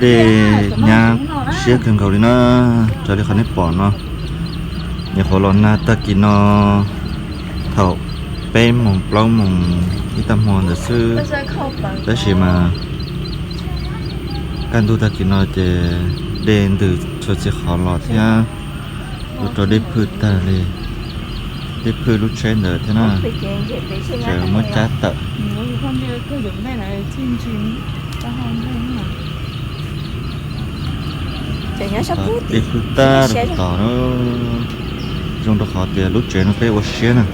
Dej nyab siab kawg nkaus li na. Raws li qhov nej pom no, nyuam qhuav los nag tag kis no thaum peb moos plaub moos ib tag hmo ntawd xwb, tab sis mas kaj ntug tag kis no ces dej ntws txhua txhia qhov los thiab, ua rau dej phwj tag li, dej phwj lub tsheb ntawd thiab na, tseem muab cab tawm. Dej phwj tag rau puag tod na, zoo rau qhov tias lub tsev no peb ua siab na,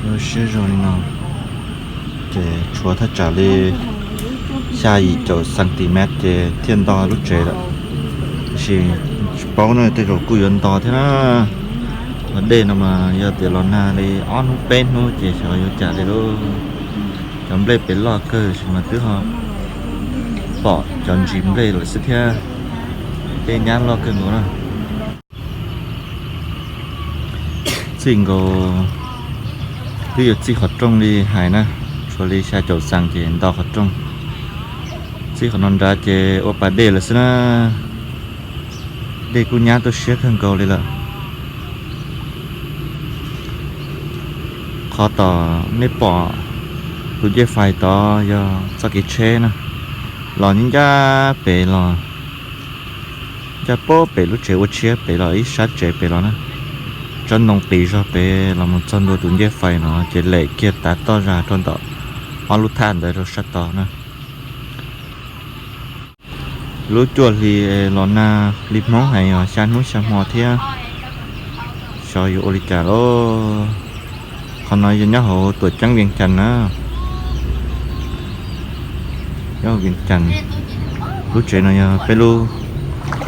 ua siab zoo li no. Ces tshuav thaj tsam li xya yim caum xas tis mev ces thiaj nto lub tsev lawm. Tiam sis tsis paub na, tej zaum kuj yuav nto thiab na. Ho dej no mas yog tias los nag li ob hnub peb hnub ces xyov yuav cas li lauj. Cov nplej pem loj kawg sis mas twb ho pom cov ntsis nplej lawm xwb thiab. Dej nyab loj kawg nkaus na. Txij nkaus twb yuav txij qhov rooj li hais na, tshuav li xya caum xas ces nto qhov rooj. Txij qhov no nrad ces ua pas dej lawm xwb na. Dej kuj nyab tuaj siab kawg nkaus li lawm. Qhov tom nej pom tus ncej fais tod yog txoj kev tsheb na, los ncaj ncaj pem los, ncaj pem lub tsev ua tshiab pem los ib sab tsev pem los na. Tsob ntoo qis zog pem los mus txog ntua tus ncej fais no ces lem kiag tav toj zag rau ntawm ob lub thaj ntawd rau sab tod na. Lub cuaj hli los nag li Hmoob hais yog xya hnub xya hmo thiab, xyov yuav ua li cas lauj. Qhov no yog nyob hauv tuam ceeb Vias Cas na. Nyob Vias Cas, lub tsev no yog peb lub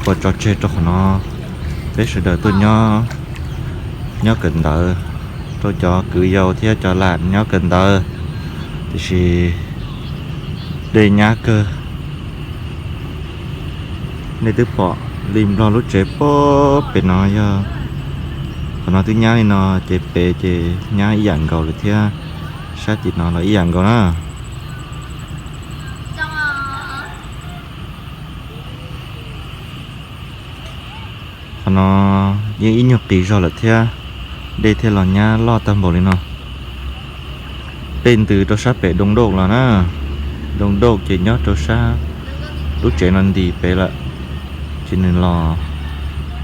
uas tso tseg rau qhov no, peb sawv daws tuaj nyob, nyob kawm ntawv, rau cov kwv yau thiab cov lam nyob kawm ntawv. Tiam sis dej nyab kawg. Nej twb pom li Nplog lub tsev puag pem no yog, qhov no twb nyab li no, ces pem ces nyab ib yam nkaus lawm thiab, sab tim no los ib yam nkaus na. Qhov no yeej ib nyuag qis zog lawm thiab, dej thiaj los nyab loj tag npaum li no. Dej ntws rau sab pem Doo Dauj los na, Doo Dauj ces nyob rau sab lub tsev no ntis pem lawm, ces nws los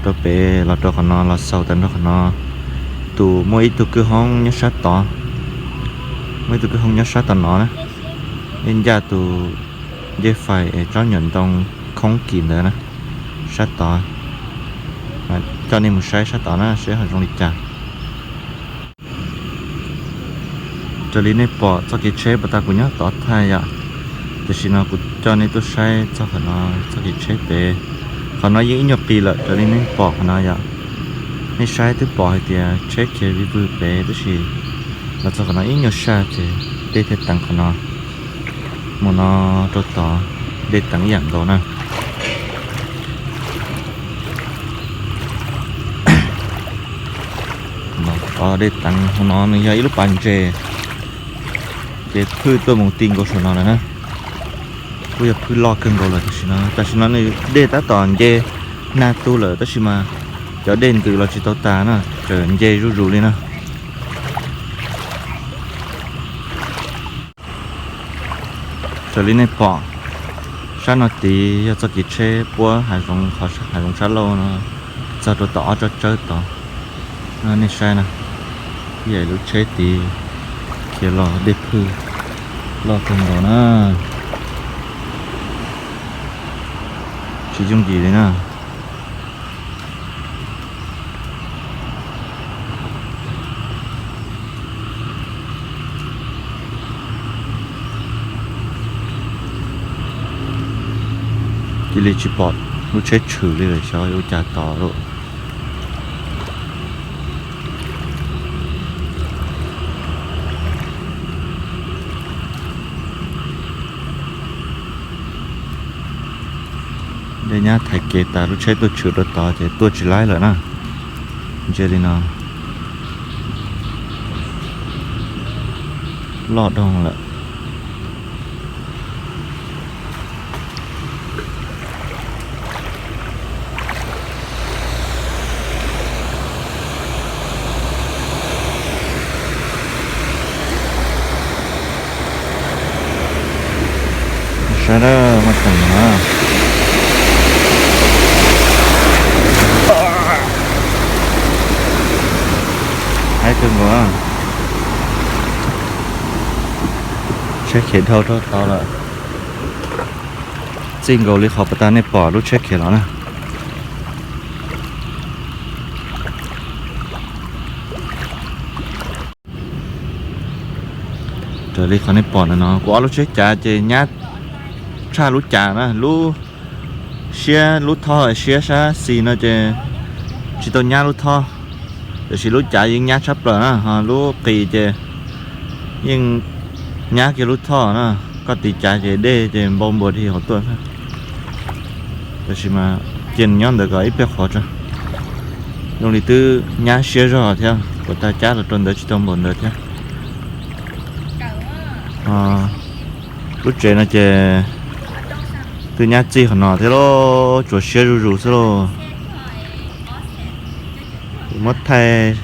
rau pem, los rau qhov no los xaus tag nrho qhov no. Tus muaj ib tug kwj hoob nyob sab tod, muaj ib tug kwj hoob nyob sab tom no na, yeej ncaj tus ncej fais es tsob nyuam ntoo khoob kis ntawd na, sab tod. Coj nej mus saib sab tod na seb ho zoo li cas. Raws li nej pom txoj kev tsheb puag ta kuv nyob tod thaij yom, tam sim no kuv coj nej tuaj saib txog qhov no, txoj kev tsheb pem. Qhov no yeej ib nyuag qis lawm raws li nej pom qhov no yom. Nej saib twb pom hais tias tsheb khiav vij vwg pem tab sis los txog qhov no ib nyuag saj ces dej thiaj teev qhov no. Mus no rau tod dej teev ib yam nkaus na. Dej teev hauv no nws yog ib lub pas ntses, ces phwj tuaj mus ti nkaus saum no lawm na. Kuj yog phwj loj kawg nkaus lawm tam sim no. Tam sim no nws dej tab tom nce nag tu lawm tab sis mas cov dej ntws los tsis tau tas na, tseem nce zuj zus li na. Raws li nej pom, sab no tid yog txoj kev tsheb puab hav zoov, qhov hav zoov sab laug no txog rau tom ob tsob tsawb tod. Nej saib na, ib yam lub tsheb tid khiav los dej phwj loj kawg nkaus na. Tsis yooj yim li na. Cia li tsis pom lub tsheb tshwm li lawm, xyov yuav ua cas tod lauj. Dej nyab thaiv kev tas lub tsheb tuaj tshwm rau tod ces tuaj tsis laib lawm na. Ntsia li no, loj doog lawm. Sab dab muaj teem no. Haib kawg nkaus. Tsheb khiav dhau rau tod lawm. Txij nkaus li qhov puas tas nej pom lub tsheb khiav los na. Raws li qhov nej pom ntawm no, kuv ob lub tsheb cav ces nyab tshaj lub cav na, lub siab lub thob siab sab xis no ces tsis tau nyab lub thob, tiam sis lub cav yeej nyab tshaj plaws na, ho lub qis ces yeej nyab kiag lub thob na. Koj tiv cav ces dej ces npau npuas dhi hauv tuaj xwb. Tab sis mas cia nws nyob ntawd kom ib pliag qhuav tso. Zoo li twb nyab siab zog thiab, puas tas cab los rau ntawd tsis tau npaum ntawd thiab. Lub tsev no ces twb nyab txij qhov no thiab lauj, tsuas siab zuj zus xwb lauj. Kuv muab thaij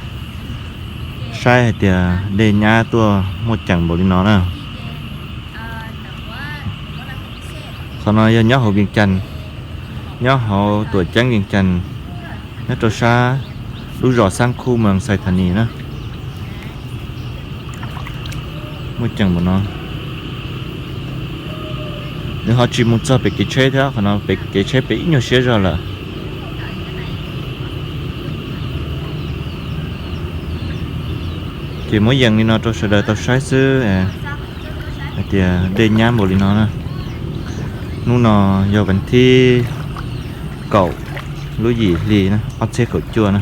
saib hais tias dej nyab tuaj muaj ceem npaum li no na. Qhov no yog nyob hauv Vias Cas, nyob hauv tuam ceeb Vias Cas, nyob rau sab lub zos Xab Khuj, moos Xais Thas Nis na. Muaj ceem npaum no. Nws ho tsis mus txog pem kev tsheb thiab, qhov no pem kev tsheb pem ib nyuag siab zog lawm. Ces muab yees li no rau sawv daws tau saib xwb, hais tias dej nyab npaum li no na. Hnub no yog vas thib kaum lub yim hli na, ob txhiab kaum cuaj na.